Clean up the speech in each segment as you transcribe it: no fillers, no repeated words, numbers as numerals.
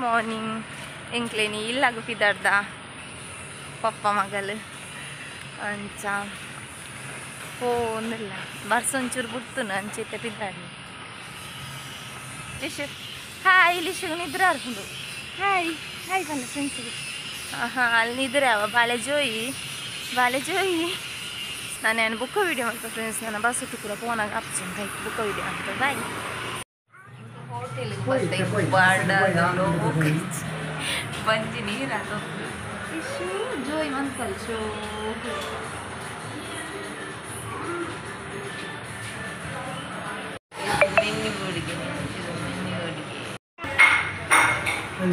Morning ಎಂಕ್ಲೇನಿ ಇಲ್ಲಾಗು ಪಿದಾರ್ದ papa ಮಗಲು ಅಂಚ ಪೋಂದಿಲ್ಲ ಬರ್ಸೊಂಚೂರು ಬುಡ್ತುನು ಅಂಚೆತ್ತೆ ಪಿದಾರ್ನಿ ಲಿಶು hi ಲಿಶು ನಿದ್ರೆ ಅರ್ಪುಂಡು hi hi ಬನ್ನ ಫ್ರೆಂಡ್ಸಿಗೆ ಹಾಂ ಅಲ್ಲಿ ನಿದ್ರೆ ಅವ ಬಾಳೆ ಜೋಯಿ ಬಾಳೆ ಜೋಯಿ. ನಾನು ಬುಕ್ಕ ವೀಡಿಯೋ ಮಾಡ್ತೆ ಫ್ರೆಂಡ್ಸ್. ನನ್ನ ಬಸ್ ಪೂರ ಫೋನಾಗ ಅಪ್ಚು ಬುಕ್ಕ ವೀಡಿಯೋ ಅಂತ. ಬಾಯ್. ಹೋಟೆಲ್ ಬಂಜಿ ನೀರು ಇಶು ಜೋಯ್ ಮಂತಲ್ ಶೋ ಮೆನ್ನಿ ಬೋಡಿಗೆ ಮೆನ್ನಿ ಬೋಡಿಗೆ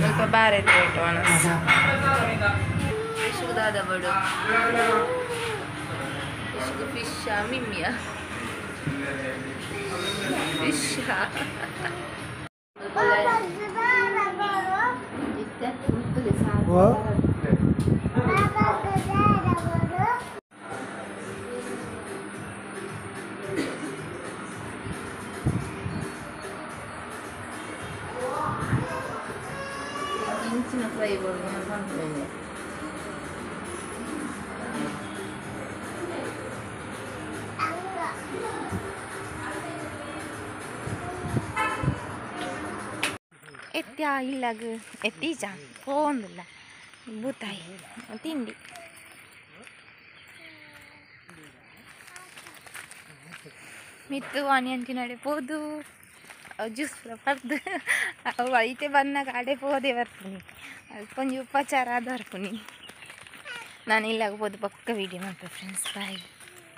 ಸ್ವಲ್ಪ ಬಾರೆ ಒಣಸ್ ಇಶು ದಾದ ಬಡು ಇಶು ಫಿಶ್ ಮಿಮ್ಮಿಯ ಫಿಶ್ ಇಂಚಿನ ಫ್ರೈ ಬೋರ್ಡ್ ಎತ್ತಿ ಇಲ್ಲಾಗ ಎತ್ತೀಜ ಪೋಂದಿಲ್ಲ ಬೂತಾಯಿ ತಿಂಡಿ ಮಿತ್ತು ಆನಿಯನ್ ತಿನ್ನಡೆ ಪೋದು ಜ್ಯೂಸ್ ಪೂರ ಪರ್ದು ಅವು ಐತೆ ಬಂದಾಗ ಅಡೆ ಪೋದೆ ಬರ್ಪುನಿ ಅಲ್ಪ ಒಂಜಿ ಉಪಚಾರ ಆದ್ ಬರ್ಪುನಿ. ನಾನು ಇಲ್ಲಾಗ ಪೋದು ಪಕ್ಕ ವೀಡಿಯೋ ಮಾಡ್ತೆ ಫ್ರೆಂಡ್ಸ್. ಬಾಯ್.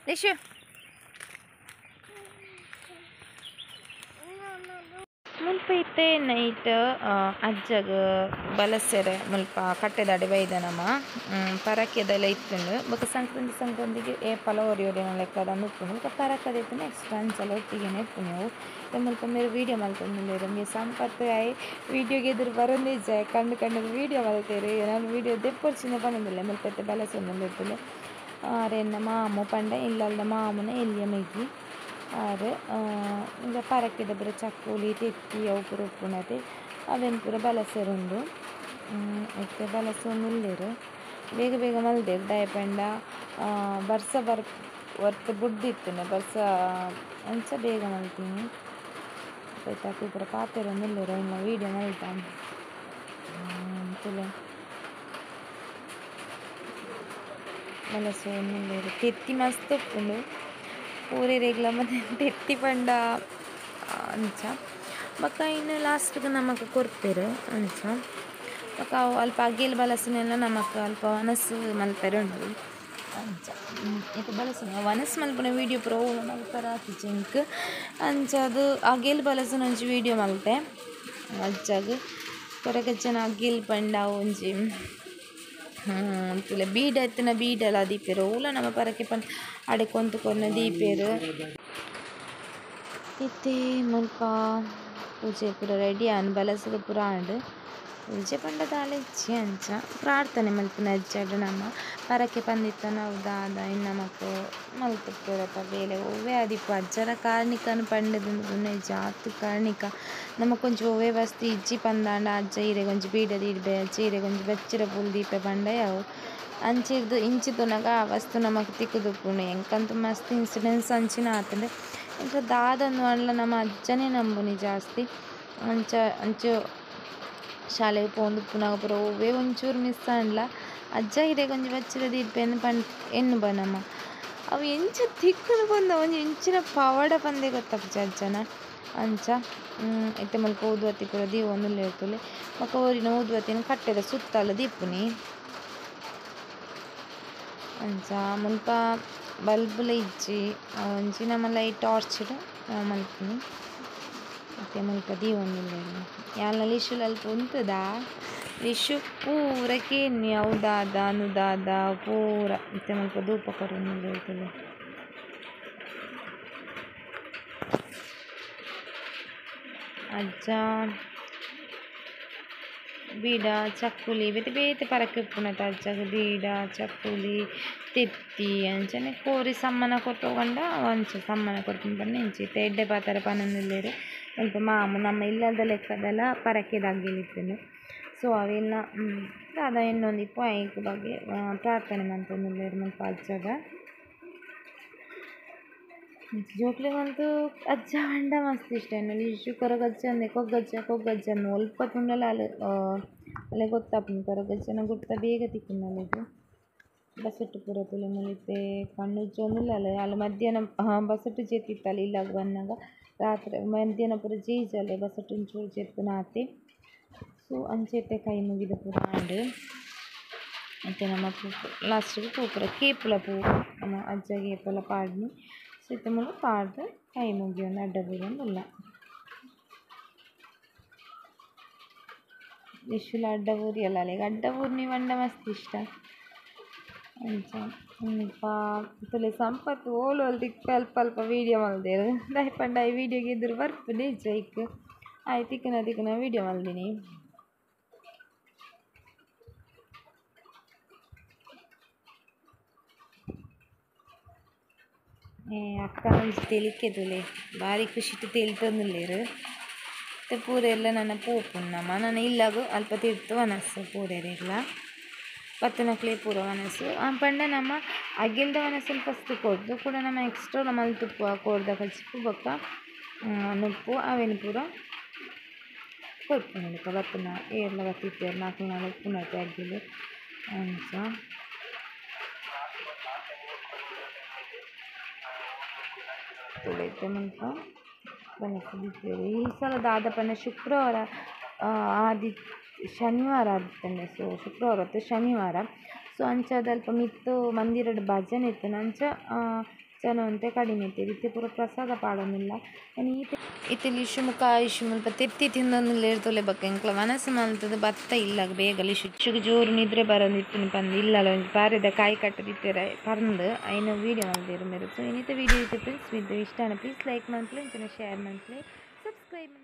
ಲಿಶು ಮುಲ್ಪ ಇತ್ತೆ ನೈಟ್ ಅಜ್ಜಗ ಬಲಸೆರೆ ಮುಲ್ಪ ಕಟ್ಟೆದಾಡೆ ಬೈದ ನಮ್ಮ ಪರಕೆದೆಲ್ಲ ಇತ್ತುಂಡು ಬೊಕ ಸಂಕ್ರಾಂತಿ ಸಂಕ್ರಾಂತಿಗೆ ಏಪಲ ಒರಿ ಒರಿನ ಲೆಕ್ಕದ ಉಪ್ಪುಂಡು ಬೊಕ ಪರಕದ ಇತ್ತು ಎಕ್ಸ್ಟ್ರಾ ಅಂಚಲ ಒಟ್ಟಿಗೆನೆ ಇಪ್ಪುಂಡು ಅವು. ಮುಲ್ಪ ಮೇರು ವೀಡಿಯೋ ಮಲ್ತೊಂದುಲ್ಲೆರ್ ಮೇ ಸಂಪತ್ತು ಆಯ್ ವೀಡಿಯೋಗೆ ಎದುರು ಬರೊಂದೇ ಇಜ್ಜೆ ಕಂಡು ಕಂಡು ವೀಡಿಯೋ ಮಲ್ತೇರು. ನಾನು ವೀಡಿಯೋ ದೆಪ್ಪೊರ್ಚಿನ ಪನೊಂದುಲ್ಲೆ ಮುಲ್ಪ ಇತ್ತೆ ಬಲಸೊಂದುಲ್ಲೆರ್ ಆರೆನ್ನ ಮಾಮು ಪಂಡ ಇಲ್ಲಲ್ದ ಮಾಮುನ ಎಲ್ಯ ಮೆಗ್ಗಿ ಆರು ಇಂಚ ಪರಕೆದ ಪೂರ ಚಕ್ಕುಲಿ ತೆತ್ತಿ ಅವು ಪೂರ ಉಪ್ಪುನತೆ ಅವೆನ್ ಪೂರ ಬಲಸೆರುಂಡು. ಇತ್ತೆ ಬಲಸೊಂದುಲ್ಲೆರ್ ಬೇಗ ಬೇಗ ಮಲ್ದೆರ್ ದಾಯೆ ಪಂಡ ಬರ್ಸ ವರ್ತ್ ಬುಡ್ದಿತ್ತುಂಡು ಬರ್ಸ ಅಂಚ ಬೇಗ ಮಲ್ತೀನಿ. ಅಕ್ಲು ಪೂರ ಪಾತೆರೊಂದುಲ್ಲೆರ್ ಐನ ವೀಡಿಯೋ ಮಲ್ತ ತೂಲೆ ಬಲಸೊಂದುಲ್ಲೆರ್. ತೆತ್ತಿ ಮಸ್ತ್ ಉಪ್ಪುಂಡು ಪೂರೆರೆಗ್ಲ ಮತ್ತೆ ತೆತ್ತಿ ಪಂಡ ಅಂಚ ಬೊಕ ಇನ್ನು ಲಾಸ್ಟ್ಗೆ ನಮಕ್ ಕೊರ್ಪೆರ್ ಅಂಚ ಬೊಕ ಅವು ಅಲ್ಪ ಅಗೆಲ್ ಬಲಸುನೆಲ್ಲ ನಮಕ್ ಅಲ್ಪ ವನಸ್ ಮಲ್ಪೆರೆ ಉಂಡು ಅಂಚ. ಇತ್ತೆ ಬಲಸುನ ವನಸ್ ಮಲ್ಪುನ ವೀಡಿಯೋ ಪೂರ ಓಲು ಮಲ್ಪರ ಆತಿಜಿ ಎಂಕ್ ಅಂಚ ಅದು ಅಗೆಲ್ ಬಲಸುನ ಒಂಜಿ ವೀಡಿಯೋ ಮಲ್ತೆ ಅಜ್ಜಗ್ ಕೊರಗಜ್ಜನ ಅಗೆಲ್ ಪಂಡ ಅವು ಒಂಜಿ ತೂಲೆ ಬೀಡ ಇತ್ತಿನ ಬೀಡಲ ದೀಪೆರ್ ಓಲ ನಮ್ಮ ಪರಕೆ ಪಂಡ ಅಡೆ ಕೊಂತು ಕೊರ್ನ ದೀಪೆರ್. ಇತ್ತೆ ಮುಲ್ಪ ಪೂಜೆ ಪೂರ ರೆಡಿ ಆಂಡ್ ಬಲಸದ ಪೂರ ಆಂಡ್. ಪೂಜೆ ಪಂಡ ದಾಲ ಇಜ್ಜಿ ಅಂಚ ಪ್ರಾರ್ಥನೆ ಮಲ್ಪುನ ಅಜ್ಜಡ್ ನಮ್ಮ ಪರಕೆ ಪಂದಿತ್ತ ನಾವು ದಾದ ಇನ್ನ ನಮಕ್ ಮಲ್ತುಪ್ಪೆರತ ಬೇಲೆ ಒವ್ವೇ ಆದಿಪ್ಪು ಅಜ್ಜನ ಕಾರ್ಣಿಕನ್ ಪಂಡದು ಜಾತ್ ಕಾರ್ಣಿಕ ನಮಕೊಂಚಿ ಒವ್ವೇ ವಸ್ತು ಇಜ್ಜಿ ಪಂದಾಂಡ ಅಜ್ಜ ಇರೆಗೊಂಜಿ ಬೀಡ ದೀಡ್ಬೆ ಅಜ್ಜ ಇರೆಗೊಂಜಿ ಬಚ್ಚಿರ ಪೂಲು ದೀಪೆ ಪಂಡ ಯಾವು ಅಂಚಿರ್ದು ಇಂಚಿ ತೂನಗ ಆ ವಸ್ತು ನಮಕ್ ತಿಕ್ಕುದುಪ್ಪುಂಡು. ಎಂಕಂತೂ ಮಸ್ತ್ ಇನ್ಸಿಡೆನ್ಸ್ ಅಂಚಿನ ಆತುಂಡು. ಎಂಕ ದಾದಂದು ಪಂಡ್ಲ ನಮ್ಮ ಅಜ್ಜನೇ ನಂಬುನಿ ಜಾಸ್ತಿ. ಅಂಚ ಅಂಚು ಶಾಲೆಗ್ ಪೋವೊಂದುಪ್ಪುನಗ ಪೂರ ಒವ್ವೇ ಒಂಚೂರು ಮಿಸ್ ಆಂಡ್ಲ ಅಜ್ಜ ಇರೆಗೊಂಜಿ ಬಚ್ಚಿರ ದೀಡ್ಪೆಂದ್ ಪಂಡ್ ಎನ್ನುಬ ನಮ ಅವು ಎಂಚ ತಿಕ್ಕುಂಡು ಪಂದ ಒಂಜಿ ಎಂಚಿನ ಪವಾಡ ಪಂದೇ ಗೊತ್ತಾಪುಜಿ ಅಜ್ಜನ ಅಂಚ. ಇತ್ತೆ ಮುಲ್ಪ ಊದುಬತ್ತಿ ಪೂರ ದೀವೊಂದುಲ್ಲೆರ್ ತೂಲೆ ಬೊಕ ಒರಿನ ಊದುಬತ್ತಿನ್ ಕಟ್ಟೆದ ಸುತ್ತಲ ದೀಪುನಿ ಅಂಚ. ಮುಲ್ಪ ಬಲ್ಬುಲ ಇಜ್ಜಿ ಒಂಜಿ ನಮ ಲೈಟ್ ಟಾರ್ಚ್ ಡ್ ಮಲ್ಪುನಿ. ಇತ್ತೆ ಮುಲ್ಪ ದೀವೊಂದುಲ್ಲೆರ್ ಯಾನ್ಲ ಲಿಶುಲ ಅಲ್ಪ ಉಂತುದ ಲಿಶು ಪೂರ ಕೇನ್ವಿ ಅವು ದಾದ ಅಂದು ದಾದ ಪೂರ. ಇತ್ತೆ ಮುಲ್ಪ ಧೂಪ ಕೊರೊಂದುಲ್ಲೆರ್ ತೂಲೆ. ಅಜ್ಜ ಬೀಡ ಚಕ್ಕುಲಿ ಬೇತೆ ಬೇತೆ ಪರಕೆ ಉಪ್ಪುನತ ಅಜ್ಜಗ್ ಬೀಡ ಚಕ್ಕುಲಿ ತೆತ್ತಿ ಅಂಚನೆ ಕೋರಿ ಸಮ್ಮನ ಕೊರ್ತೊಗಂಡ ಅಂಚ ಸಮ್ಮನ ಕೊರ್ಪುನ ಪಂಡ ಇಂಚ ಇತ್ತೆ ಎಡ್ಡೆ ಪಾತೆರ ಪನೊಂದುಲ್ಲೆರ್. ಮುಲ್ಪ ಮಾಮು ನಮ್ಮ ಇಲ್ಲದ ಲೆಕ್ಕದಲ ಪರಕೆದ ಅಗೆಲ್ ಇತ್ತುಂಡು. ಸೊ ಅವೆಲ್ಲ ದಾದ ಎನ್ನೊಂದಿಪ್ಪು ಐಕ್ ಬಗ್ಗೆ ಪ್ರಾರ್ಥನೆ ಮಂತೊಂದುಲ್ಲೆರ್ ಮುಲ್ಪ ಅಜ್ಜಗ ಜೋಕ್ಲೆಗಂತೂ ಅಜ್ಜ ಪಂಡ ಮಸ್ತ್ ಇಷ್ಟ ಇಶು ಕೊರಗಜ್ಜ ಅಂದೆ ಕೊಗ್ಗಜ್ಜ ಕೊಗ್ಗಜ್ಜ ಒಲ್ಪ ತೂಂಡಲ ಅಲ್ ಅಲೆ ಗೊತ್ತಾಪುಂಡು ಕೊರಗಜ್ಜನ ಗುರ್ತ ಬೇಗ ತಿಕ್ಕುಂಡು ಅಲೆಗ್ ಬಸ್ಸಟ್ಟು ಪೂರ ತೂಲೆ ಮುಲಿತೆ ಕಣ್ಣು ಉಜ್ಜೊಂದುಲ್ಲಲ್ ಅಲ್ ಮಧ್ಯಾಹ್ನ ಬಸ್ಸಟ್ಟು ಜೆತ್ತಿತ್ತಲ್ ಇಲ್ಲಗ್ ಬನ್ನಗ ರಾತ್ರೆ ಮಧ್ಯಾಹ್ನ ಪೂರ ಜೇಜಲೆ ಬಸ್ಸಟ್ಟು ಒಂಚೂರು ಜೆತ್ತುನಾತೆ ಸೊ ಅಂಚೆತ್ತೆ ಕೈ ಮುಗಿದ ಪೂರ ಆಂಡ್ ಇತ್ತೆ ನಮ ಲಾಸ್ಟಿಗೆ ಪೋಪುರ ಕೇಪುಲ ಪೂ ನಮ್ಮ ಅಜ್ಜ ಕೇಪುಲ ಪಾಡ್ನಿ ಸೊ ಇತ್ತೆ ಮೂಲು ಪಾಡ್ದ್ ಕೈ ಮುಗಿಯೊಂದು ಅಡ್ಡ ಬೂರೊಂದುಲ್ಲ ಇಶುಲ ಅಡ್ಡ ಬೂರಿಯಲ್ಲ ಅಲೆಗ್ ಅಡ್ಡ ಬೂರ್ನಿ ಪಂಡ ಮಸ್ತ್ ಇಷ್ಟ ಅಂಚ ಮುಲ್ಪ ತೂಲೆ ಸಂಪತ್ ಓಲು ಓಲು ತಿಕ್ಪೆ ಅಲ್ಪ ಅಲ್ಪ ವೀಡಿಯೋ ಮಲ್ದೆರ್ ದಾಯೆ ಪಂಡ ಈ ವೀಡಿಯೋಗ್ ಎದುರು ಬರ್ಪುಂಡು ಇಜ್ಜ ಐಕ್ ಆಯ್ ತಿಕ್ಕುನ ತಿಕ್ಕುನ ವೀಡಿಯೋ ಮಲ್ದಿನಿ ಅಕ್ಕ ಒಂಜಿ ತೆಲಿಕೆ ತೂಲೆ ಬಾರಿ ಖುಷಿಟ್ ತೆಲಿತೊಂದುಲ್ಲೆರ್ ಇತ್ತೆ ಪೂರೆರ್ಲ ನನ ಪೋಪುಂಡು ನಮ ನನ ಇಲ್ಲಗ್ ಅಲ್ಪ ತಿರ್ತ್ ವನಸ್ ಪೂರೆರೆಗ್ಲ ಬತ್ತಿನಕ್ಲೆ ಪೂರ ವನಸ್ ಪಂಡ ನಮ ಅಗೆಲ್ದ ವನಸನ್ ಫಸ್ಟ್ ಕೊರ್ದು ಕೂಡ ನಮ ಎಕ್ಸ್ಟ್ರಾ ಮಲ್ತುಪ್ಪುವ ಕೋರ್ದ ಕಜಿಪು ಬೊಕ್ಕ ನುಪ್ಪು ಅವೆನ್ ಪೂರ ಕೊರ್ಪುಂಡು ಬೊಕ್ಕ ಬತ್ತಿನ ಏರ್ಲ ಬತ್ತಿತ್ತೆರ್ ಅಕಲ್ನ ಉಪ್ಪುನತೆ ಅಗೆಲ್ ಅಂಚ ತೂಲೆ ಮುಲ್ಪ ವನಸ್ ದೀಪೆರ್ ಈ ಸಲ ದಾದ ಪಂಡ ಶುಕ್ರವಾರ ಆದಿ ಶನಿವಾರ ಆದಿತ್ತಂಡ ಸೊ ಶುಕ್ರವಾರ ಅತ್ತ್ ಶನಿವಾರ ಸೊ ಅಂಚಾದ್ ಅಲ್ಪ ಮಿತ್ತ್ ಮಂದಿರಡ್ ಭಜನೆ ಇತ್ತುಂಡು ಅಂಚ ಜನ ಒಂತೆ ಕಡಿಮೆ ಇತ್ತೆರ್ ಇತ್ತೆ ಪೂರ ಪ್ರಸಾದ ಪಾಡೊಂದುಲ್ಲ ಇತ್ತೆ ಲಿಶು ಮುಕ ಇಶು ಮುಲ್ಪ ತೆತ್ತಿ ತಿಂದೊಂದುಲ್ಲೆರ್ ತೂಲೆ ಬೊಕ್ಕ ಎಂಕ್ಲ ವನಸ್ ಮಲ್ತುದು ಬತ್ತ ಇಲ್ಲಗ್ ಬೇಗ ಲಿಶು ಇಶುಗ್ ಜೋರು ನಿದ್ರೆ ಬರೊಂದಿತ್ತುಂಡು ಪಂದ್ ಇಲ್ಲಲ ಒಂಜಿ ಬಾರೆದ ಕಾಯಿ ಕಟ್ಟುದಿತ್ತೆರ್ ಪರ್ಂದ್ ಐನ ವೀಡಿಯೋ ಮಲ್ದೆರ್ ಮೇರ್ ಸೊ ಇನಿತ ವೀಡಿಯೋ ಇತ್ತೆ ಫ್ರೆಂಡ್ಸ್ ವಿಡಿಯೋ ಇಷ್ಟ ಆಂಡ ಪ್ಲೀಸ್ ಲೈಕ್ ಮಲ್ಪುಲೆ ಅಂಚನೆ ಶೇರ್ ಮಲ್ಪುಲೆ ಸಬ್ಸ್ಕ್ರೈಬ್.